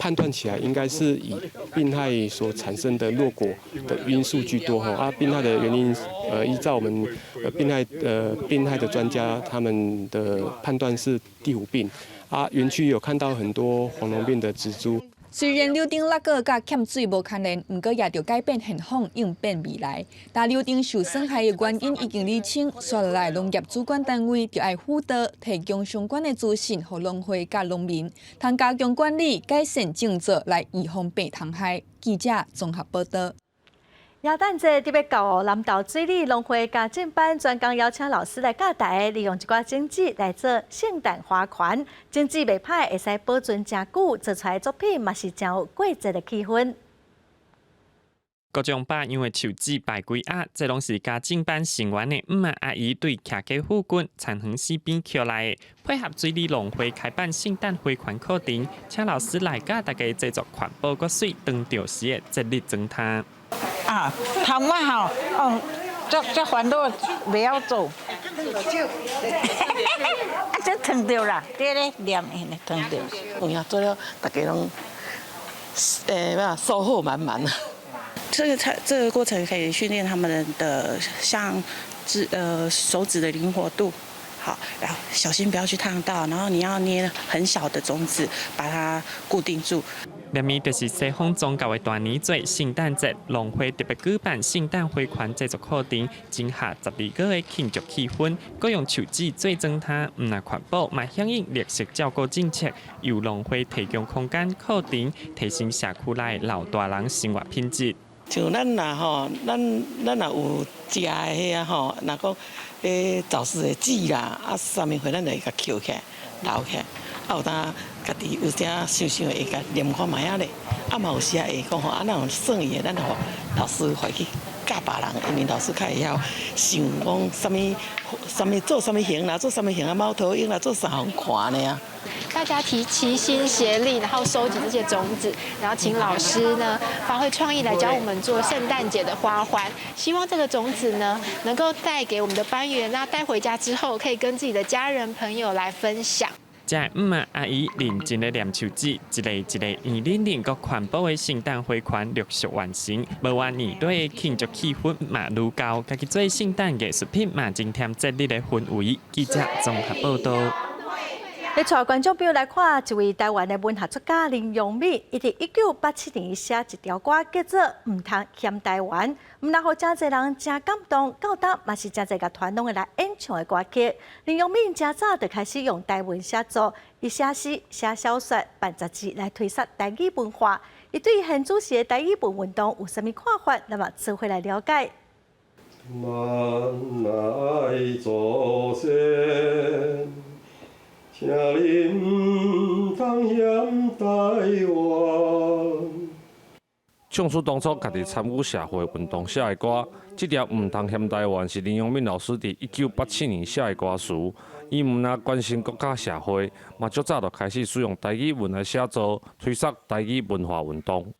判斷起來應該是以病害所產生的落果的因素居多吼啊，病害的原因，依照我們病害的專家他們的判斷是地虎病啊，園區有看到很多黃龍病的植株。雖然柳丁落果佮欠水無關聯，毋過也著改變現況，應變未來。但柳丁受損害的原因已經釐清，紲落來農業主管單位著愛輔導，提供相關的資訊，予農會佮農民，通加強管理，改善種作來預防病蟲害。記者綜合報道。耶誕節特別到，南投水里農會家政班專工邀請老師來教大家利用一寡種子來做聖誕花環，種子袂歹，會使保存誠久，做出來作品嘛是誠有過節的氣氛。各種百樣的樹枝排規壓，這攏是家政班成員的姆媽阿姨對徛家附近田園四邊撿來的，配合水里農會開辦聖誕花環課程，請老師來教大家製作環保閣媠當著時的節日裝飾。啊，頭仔吼，哦，足足煩惱，袂曉做，啊，這燙著啦，這咧黏的，燙著。有影做了，大家攏咩收穫滿滿啊！這個過程可以訓練他們的像手指的靈活度，好，然後小心不要去燙到，然後你要捏很小的種子，把它固定住。兩面就是西方宗教的大年節聖誕節，農會特別舉辦聖誕花環製作課程，增加12個的慶祝氣氛。閣用樹枝做裝飾，毋但環保，嘛響應綠色照顧政策，由農會提供空間課程，提升社區內老大人生活品質。像咱若吼，咱若有食的彼仔吼，若講咧早市的籽啦，啊，啥物貨，咱就會共抾起來留起來。啊，有當家己有啥想想會共念看覓仔咧，啊嘛有時會講吼，啊，咱有算伊的，咱予老師回去教別人，因為老師較會曉想講啥物啥物做啥物型啦，做啥物型啊，貓頭鷹啦，做啥予看呢。大家齊心協力，然後收集這些種子，然後請老師呢發揮創意來教我們做聖誕節的花環。希望這個種子呢能夠帶給我們的班員，那帶回家之後可以跟自己的家人朋友來分享。遮姆媽阿姨認真咧念樹枝，一个一个圓輪輪閣環保的聖誕花環陸續完成。無話年底的慶祝氣氛嘛愈高，家己做聖誕藝術品嘛增添節日的氛圍。記者綜合報道。來帶觀眾朋友來看一位台灣的文學作家林陽敏，伊佇1987年寫一條歌叫做《毋通嫌台灣》，毋但予誠濟人誠感動，到今嘛是誠濟樂團攏會來演唱的歌曲。林陽敏誠早就開始用台文寫作，伊寫詩、寫小說、辦雜誌來推廣台語文化。伊對現主時的台語文運動有啥物看法？咱嘛做伙來了解。咱愛祖先，請恁毋通嫌台灣。唱出當初家己參與社會運動寫的歌，這條《毋通嫌台灣》是林陽敏老師佇1987年寫的歌詞。伊毋但關心國家社會，嘛足早就開始使用台語文來寫作，推廣台語文化運動。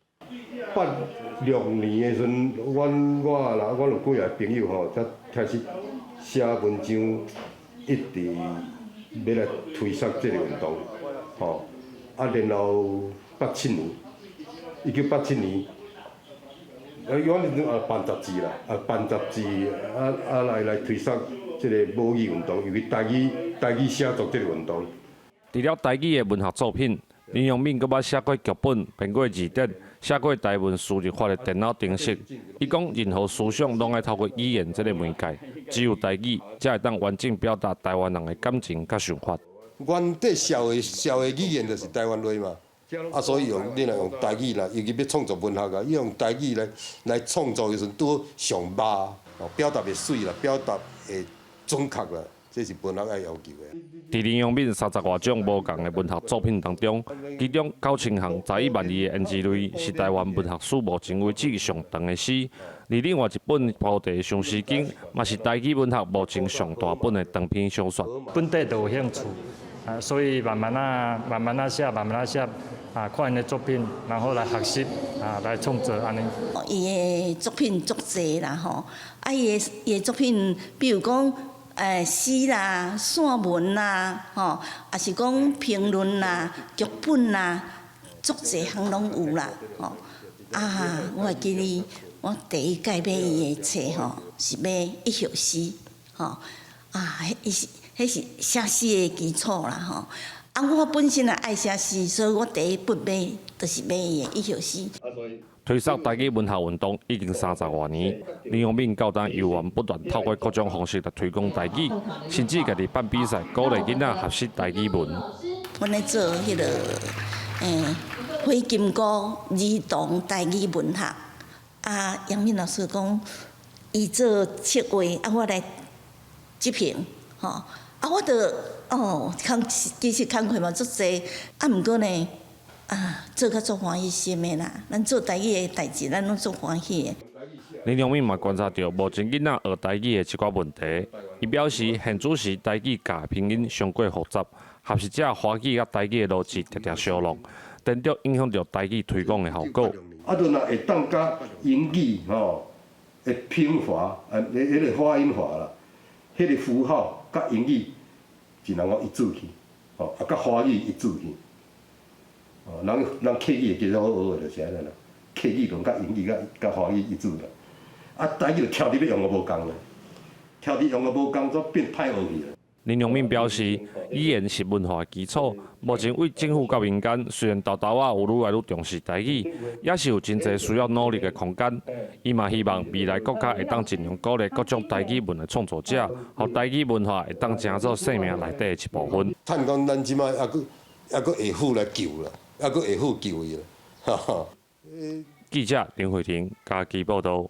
86年的時陣，阮我啦，阮有幾个朋友吼，才開始寫文章，一直欲來推捒這个運動，吼。啊，然後八七年，1987年，啊，阮彼陣也辦雜誌啦，啊，辦雜誌，啊啊來推捒這个母語運動，尤其台語寫作這个運動。除了台語的文學作品，林陽敏閣捌寫過劇本、編過字典、寫過台文輸入法的電腦程式。伊講，任何思想攏愛透過語言這个媒介，只有台語才會當完整表達台灣人的感情佮想法。原底社會語言就是台灣話嘛，啊，所以用你若用台語啦，尤其欲創作文學啊，你用台語來創作的時陣，拄好上肉，哦，表達會媠啦，表達會準確啦，這是文學愛要求的。佇林陽敏三十外種無仝的文學作品當中，其中9000項11萬字的胭脂淚是台灣文學史目前為止上長的詩。而另外一本《菩提相思經》嘛是台語文學目前上大本的長篇小說。本底就有興趣，啊，所以慢慢仔、慢慢仔寫，慢慢仔寫，啊，看𪜶的作品，然後來學習，啊，來創作按呢。伊的作品足濟啦吼，啊，伊的作品，比如講。詩啦、散文啦，吼，抑是講評論啦、劇本啦，足濟項攏有啦，吼。啊，我會記得我第一屆買伊的冊吼，是買《一首詩》，吼。啊，彼是彼是寫詩的基礎啦，吼。啊，我本身也愛寫詩，所以我第一本買就是買伊的《一首詩》。推捒台語文學運動已經三十外年，林陽敏到今猶原不斷透過各種方式來推廣台語，甚至家己辦比賽，鼓勵囡仔學習台語文。阮咧做彼个火金姑兒童台語文學，啊，陽敏老師講，伊做策劃，啊，我來執行，吼，啊，我就哦，工其實工課嘛足濟，啊，毋過呢。啊，做較足歡喜心的啦！咱做台語的代誌，咱攏足歡喜的。林陽敏嘛觀察著目前囡仔學台語的一寡問題，伊表示現主時台語教拼音傷過複雜，學習者華語佮台語的邏輯常常相挵，顛倒影響著台語推廣的效果。啊，就若會當佮英語吼的拼法，啊，彼個發音法啦，彼彼个符號佮英語一人講一致去，吼，啊，佮華語一致去，哦，人人客語會記得好學的就是按呢啦，客語攏佮英語佮佮華語一致啦，啊，台語就徛佇欲用都無仝啦，徛佇用都無仝，煞變歹學去啦。林良敏表示，語言是文化基礎。目前對政府佮民間，雖然沓沓仔有愈來愈重視台語，也是有真濟需要努力的空間。伊嘛希望未來國家會當盡量鼓勵各種台語文的創作者，予台語文化會當成做生命內底的一部分。趁講咱這擺猶閣猶閣會付來救啦，猶閣會付救伊啦。哈哈。記者林慧婷嘉義報導。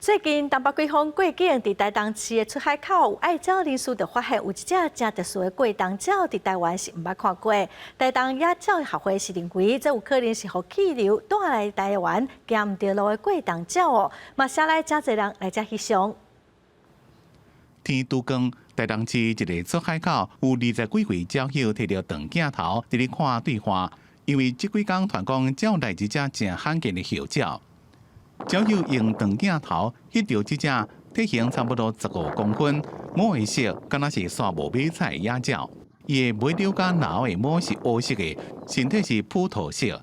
最近東北季風過境，佇台東市的出海口，有愛鳥人士就發現有一隻誠特殊的過冬鳥，佇台灣是毋捌看過。台東野鳥學會是認為，這有可能是予氣流帶來台灣，行毋著路的過冬鳥哦。嘛，寫來誠濟人來遮翕相。天拄光，台東市一个出海口有20幾位鳥友提著長鏡頭，佇咧看對岸，因為這幾工傳講鳥來一隻誠罕見的候鳥。鳥友用長鏡頭翕著這隻體型差不多15公分，毛的色敢若是沙無迷彩的野鳥。伊的尾爪佮腦的毛是烏色的，身體是葡萄色。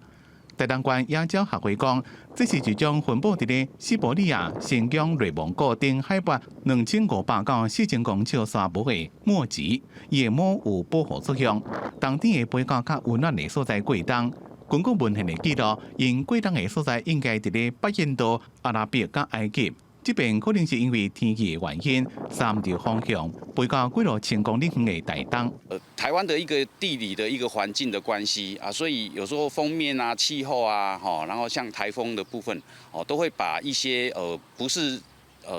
台東縣野鳥學會講，這是一種分布佇咧西伯利亞、新疆、內蒙古等海拔2500到4000公尺沙漠的墨鷙，伊的毛有保護作用。冬天會飛到較溫暖的所在過冬。根據文獻的記錄，𪜶過冬的所在應該佇咧北印度、阿拉伯佮埃及。這邊可能是因為天氣的原因，三條方向飛到幾落千公里遠的台東。台灣的一個地理的一個環境的關係啊，所以有時候鋒面啊、氣候啊，吼，然後像颱風的部分，哦，都會把一些不是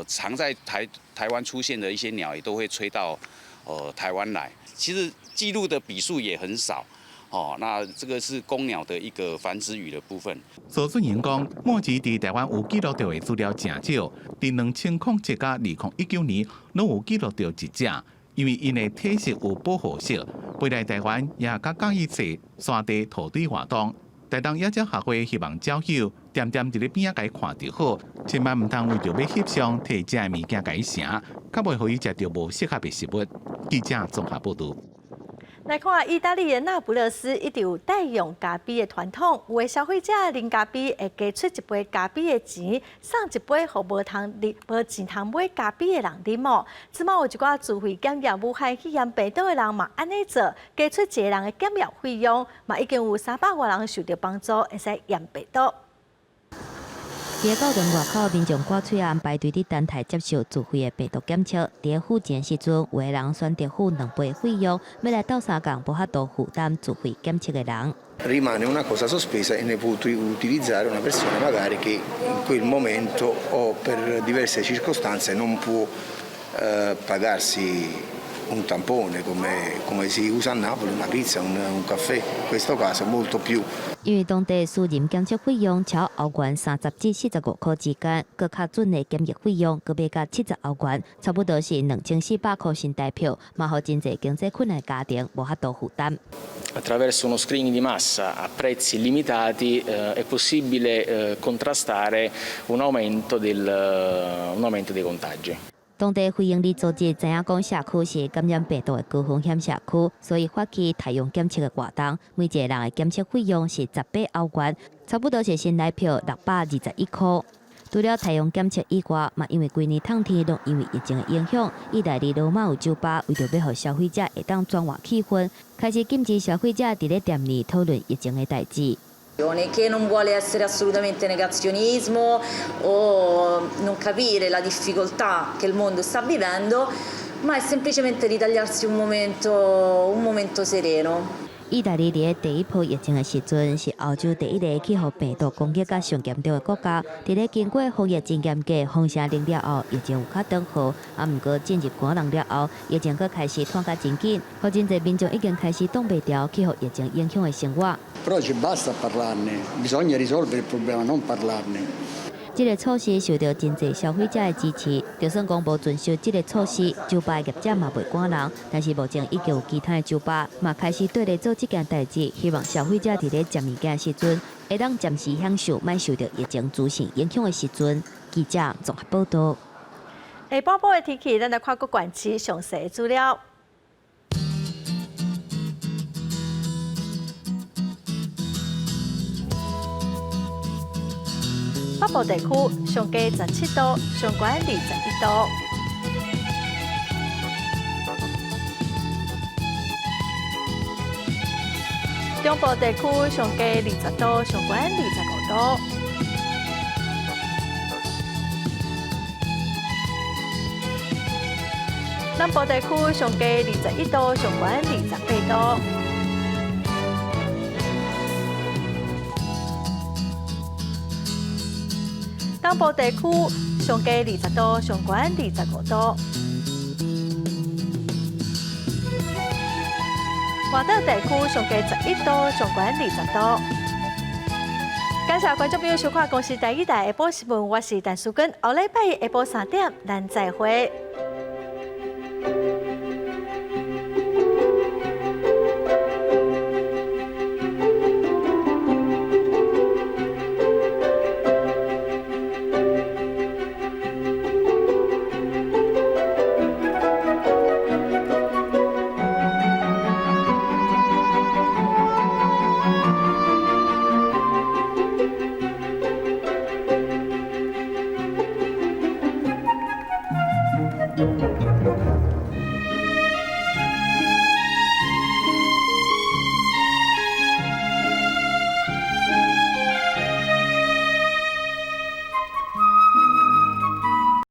常在台灣出現的一些鳥，也都會吹到台灣來。其實記錄的筆數也很少。哦，那這個是公鳥的一個繁殖羽的部分。蘇俊英講，目前佇台灣有記錄到的資料誠少，佇2007佮2019年攏有記錄到一隻，因為𪜶的體色有保護色，飛來台灣也較佮意踅山地塗堆活動。台東野鳥學會希望鳥友恬恬佇咧邊仔共伊看就好，千萬毋通為著欲翕相，提食的物件共伊唌，較袂予伊食著無適合的食物。記者綜合報導。來看意大利的那不勒斯一直有代用咖啡的傳統，有的消費者啉咖啡會加出一杯咖啡的錢，送一杯予無通啉、無錢通買咖啡的人啉哦。這擺有一寡自費檢驗武漢肺炎病毒的人嘛，按呢做，加出一個人的檢驗費用，嘛已經有300外人受著幫助，會使驗病毒。佇個轎門外口，民眾掛喙罨排隊佇等待接受自費的病毒檢測。佇咧付錢時陣，有的人選擇付兩倍費用，欲來鬥相共，無法度負擔自費檢測的人。 Rimane una cosa sospesa e ne può utilizzare una persona magari che in quel momento o per diverse circostanze non può pagarsi un tampone come si usa a Napoli, una pizza, un caffè, in questo caso molto più. 因為當地私人檢測費用超歐元30至45塊之間，閣較準的檢疫費用閣欲到70歐元，差不多是2400塊新台票，嘛予真濟經濟困難家庭無法度負擔。 Attraverso uno screening di massa a prezzi limitati è possibile contrastare un aumento dei contagi. 當地非營利組織知影講社區是感染病毒的高風險社區，所以發起採用檢測的活動。每一個人的檢測費用是18歐元，差不多是新台票621塊。除了採用檢測以外，嘛因為規年冬天攏因為疫情的影響，意大利羅馬有酒吧為著欲予消費者會當轉換氣氛，開始禁止消費者佇咧店內討論疫情的代誌。 Che non vuole essere assolutamente negazionismo o non capire la difficoltà che il mondo sta vivendo, ma è semplicemente ritagliarsi un momento sereno. 意大利佇咧第一波疫情的時陣，是歐洲第一个去予病毒攻擊甲上嚴重的國家。佇咧經過防疫真嚴格、封城令了後，疫情有較轉好。啊，毋過進入寒冬了後，疫情閣開始湠甲真緊，予真濟民眾已經開始擋袂牢去予疫情影響的生活。 Però oggi basta parlarne, bisogna risolvere il problema, non parlarne. 這个措施受著真濟消費者的支持，就算講無遵守這个措施，酒吧業者嘛袂趕人。但是目前已經有其他的酒吧嘛開始綴咧做這件代誌，希望消費者佇咧食物件的時陣，會當暫時享受，莫受著疫情資訊影響的時陣。記者綜合報導。下晡晡的天氣，咱來看各縣市詳細的資料。北部地區上低17度，上懸21度。中部地區上低20度，上懸25度。南部地區上低21度，上懸28度。東部地區上低20度，上懸25度。外島地區上低11度，上懸20度。感謝觀眾朋友收看《公視台語台》下晡新聞，我是陳淑根。後禮拜下晡3點，咱再會。